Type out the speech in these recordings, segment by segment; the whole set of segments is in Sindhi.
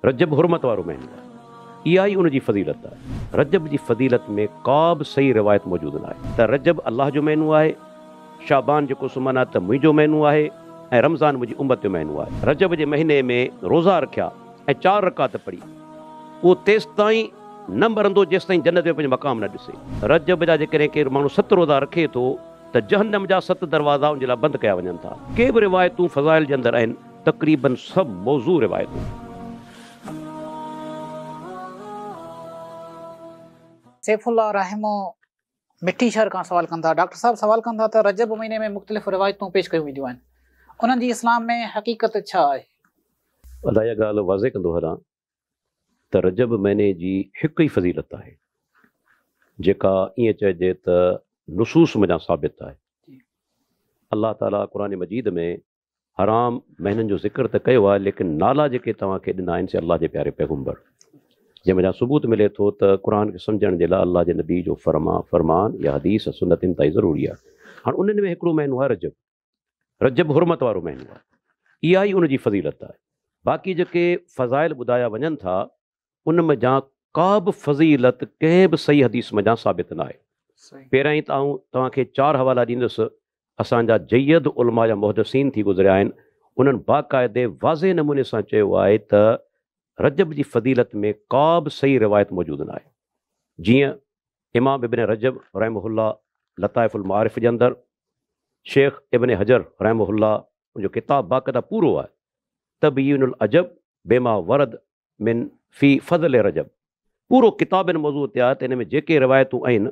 رجب حرمت وارو مهينو آهي. اها ئي ان جي فضيلت آهي. رجب جي فضيلت ۾ ڪا به صحيح روايت موجود ناهي ته رجب الله جو مهينو آهي، شعبان جيڪو سو معنيٰ ته منهنجو مهينو آهي ۽ رمضان منهنجي امت جو مهينو آهي. رجب جي مهيني ۾ روزا رکيا ۽ چار رڪعت پڙهي، اهو تيستائين نه مرندو جيستائين جنت ۾ پنهنجو مقام نه ڏسي. رجب جا جيڪڏهن ڪير ماڻهو ست روزا رکي ٿو ته جهنم جا ست دروازا ان جي لاء بند ڪيا وڃن ٿا. ڪي به روايتون فضائل جي اندر آهن، تقريباً سڀ موضوع روايتون. سيف الله راهمو مٺي شهر کان سوال ڪن ٿا، ڊاڪٽر صاحب سوال ڪن ٿا ته رجب مهيني ۾ مختلف روايتون پيش ڪيون وينديون آهن، انهن جي اسلام ۾ حقيقت ڇا آهي؟ ادا اها ڳالهه واضح ڪندو هلان ته رجب مهيني جي هڪ ئي فضيلت آهي جيڪا ائين چئجي ته نصوص منجهان ثابت آهي. الله تعاليٰ قرآن مجيد ۾ حرام مهينن جو ذڪر ته ڪيو آهي ليڪن نالا جيڪي توهان کي ڏنا آهن سي الله جي پياري پيغمبر جنهن منجهان ثبوت ملي ٿو ته قرآن کي سمجهڻ جي لاء الله جي نبي جو فرما فرمان يا حديث سنت انتهائي ضروري آهي. هاڻ انهن ۾ هڪڙو مهينو آهي رجب. رجب حرمت وارو مهينو آهي. اها ئي ان جي فضيلت آهي. باقي جيڪي فضائل ٻڌايا وڃن ٿا ان منجهان ڪا به فضيلت ڪنهن به صحيح حديث منجهان ثابت ناهي. پهريائين ته آئون توهان کي چار حوالا ڏيندس، اسان جا جيد علماء يا محدثين ٿي گذريا آهن، انهن باقاعدي واضح نموني سان چيو آهي ته رجب جي فضيلت ۾ ڪا به صحيح روايت موجود ناهي. جيئن امام ابن رجب رحمه الله لطائف المعارف جي اندر، شيخ ابن حجر رحمه الله ان جو ڪتاب باقاعده پورو آهي تبيين العجب بما ورد من في فضل رجب پورو ڪتاب ان موضوع تي آهي ته ان ۾ جيڪي روايتون آهن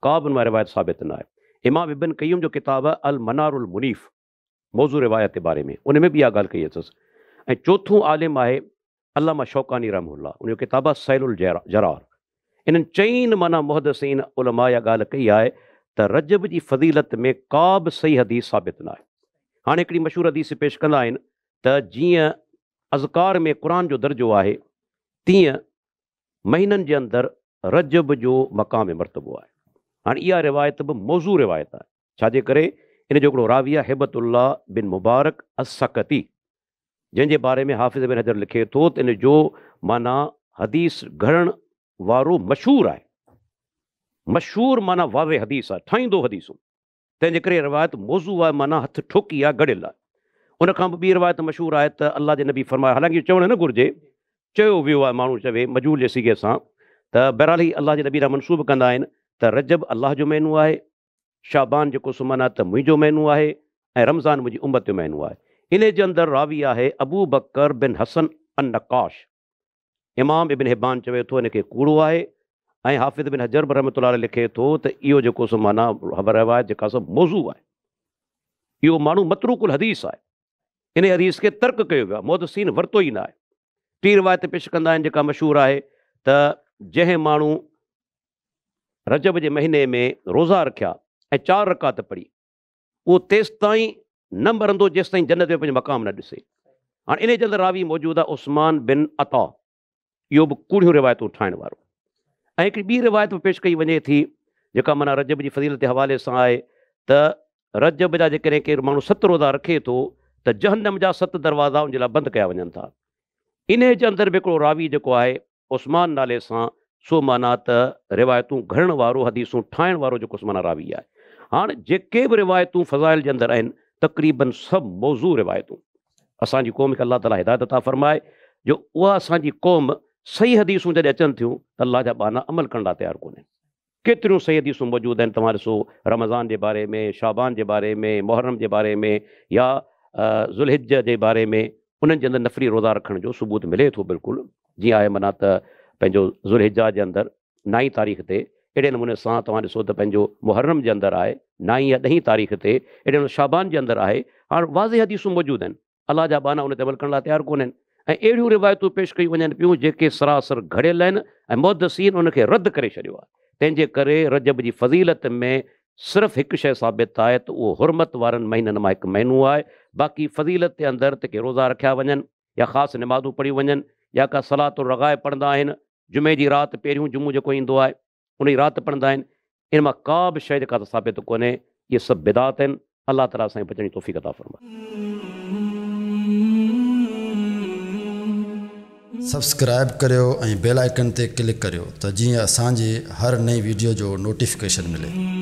ڪا به ان مان روايت ثابت نه آهي. امام ابن قيم جو ڪتاب آهي المنار المنيف موضوع روايت جي باري ۾ ان ۾ به اها ڳالهه ڪئي اٿس ۽ چوٿون عالم آهي علامه شوڪاني رحمه الله ان جو ڪتاب آهي سيل الجرار انهن چئين معنيٰ محدثين علماء اها ڳالهه ڪئي آهي ته رجب جي فضيلت ۾ ڪا به صحيح حديث ثابت نه آهي. هاڻي هڪڙي مشهور حديث پيش ڪندا آهن ته جيئن اذڪار ۾ قرآن جو درجو آهي تيئن مهينن جي اندر رجب جو مقام ۽ مرتبو آهي. هاڻي اها روايت به موضوع روايت آهي، ڇا جي ڪري ان جو هڪڙو راوي آهي هبة الله بن مبارڪ السقطي جنهن جي باري ۾ حافظ ابن حجر لکي ٿو ته ان جو معنيٰ حديث گهڙڻ وارو مشهور آهي. مشهور معنيٰ واضح حديث آهي، ٺاهيندو حديثون. تنهن جي ڪري روايت موضوع آهي معنيٰ هٿ ٺوڪي آهي گهڙيل آهي. ان کان به ٻي روايت مشهور آهي ته الله جي نبي فرمايو حالانڪه اهو چوڻ نه گهرجي چيو ويو آهي ماڻهو چوي مجهول جي صيغي سان ته بهرحال هي الله جي نبي ڏانهن منسوب ڪندا آهن ته رجب الله جو مهينو آهي شعبان جيڪو سو معنيٰ ته منهنجو مهينو آهي ۽ رمضان منهنجي امت جو مهينو آهي. انهي جي اندر راوي آهي ابوبڪر بن حسن النقاش. امام ابن حبان چوي ٿو ان کي ڪوڙو آهي ۽ حافظ ابن حجر به رحمة الله عليه لکي ٿو ته اهو جيڪو سو معنيٰ روايت جيڪا سو موضوع آهي. اهو ماڻهو متروڪ الحديث آهي. انهي حديث کي ترڪ ڪيو ويو آهي، محدثين ورتو ئي نه آهي. ٽين روايت پيش ڪندا آهن جيڪا مشهور آهي ته جنهن ماڻهو رجب جي مهيني ۾ روزا رکيا ۽ چار رڪعت پڙهي اهو تيستائين نه مرندو جيستائين جنت ۾ پنهنجو مقام نه ڏسي. هاڻ انهيء جي اندر راوي موجود آهي عثمان بن عطا، اهو به ڪوڙيون روايتون ٺاهڻ وارو. ۽ هڪڙي ٻي روايت به پيش ڪئي وڃي ٿي جيڪا معنيٰ رجب جي فضيلت جي حوالي سان آهي ته رجب جا جيڪڏهن ڪير ماڻهو ست روزا رکي ٿو ته جهنم جا ست دروازا ان جي لاء بند ڪيا وڃن ٿا. انهيء جي اندر به هڪڙو راوي جيڪو آهي عثمان نالي سان سو معنيٰ ته روايتون گهڙڻ وارو حديثون ٺاهڻ وارو جيڪو معنيٰ راوي آهي. هاڻ جيڪي به روايتون فضائل جي اندر آهن تقريباً سڀ موضوع روايتون. اسان جي قوم کي الله تعاليٰ هدايت عطا فرمائي جو اها اسان جي قوم صحيح حديثون جڏهن اچن ٿيون ته الله جا ٻانها عمل ڪرڻ لاء تيار ڪونهن. ڪيتريون صحيح حديثون موجود آهن توهان ڏسو رمضان جي باري ۾ شعبان جي باري ۾ محرم جي باري ۾ يا ذوالحجه جي باري ۾ انهن جي اندر نفلي روزا رکڻ جو ثبوت ملي ٿو بلڪل جيئن آهي معنيٰ ته پنهنجو ذوالحجه جي اندر نائين تاريخ تي اهڙي نموني سان توهان ڏسو ته پنهنجو محرم جي اندر آهي نائين يا ڏهين تاريخ تي اهڙي نموني شعبان جي اندر آهي هاڻ واضح حديثون موجود آهن الله جا ٻانها ان تي عمل ڪرڻ لاء تيار ڪونهن ۽ اهڙيون روايتون پيش ڪيون وڃن پيون جيڪي سراسر گهڙيل آهن ۽ محدثين ان کي رد ڪري ڇڏيو آهي. تنهن جي ڪري رجب جي فضيلت ۾ صرف هڪ شيء ثابت آهي ته اهو حرمت وارن مهينن مان هڪ مهينو آهي باقي فضيلت جي اندر ته ڪي روزا رکيا وڃن يا خاص نمازون پڙهيون وڃن يا ڪا صلوة الرغائب پڙهندا آهن جمعي جي رات پهريون جمعو جيڪو ايندو آهي انهي رات پڙهندا آهن، ان مان ڪا به شيء جيڪا ته ثابت ڪونهي، اهي سڀ بدعات آهن، الله تعاليٰ اسان کي بچڻ جي توفيق عطا فرمائي. سبسڪرائب ڪريو ۽ بيل آئيڪن تي ڪلڪ ڪريو ته جيئن اسان جي هر نئين ويڊيو جو نوٽيفڪيشن ملي.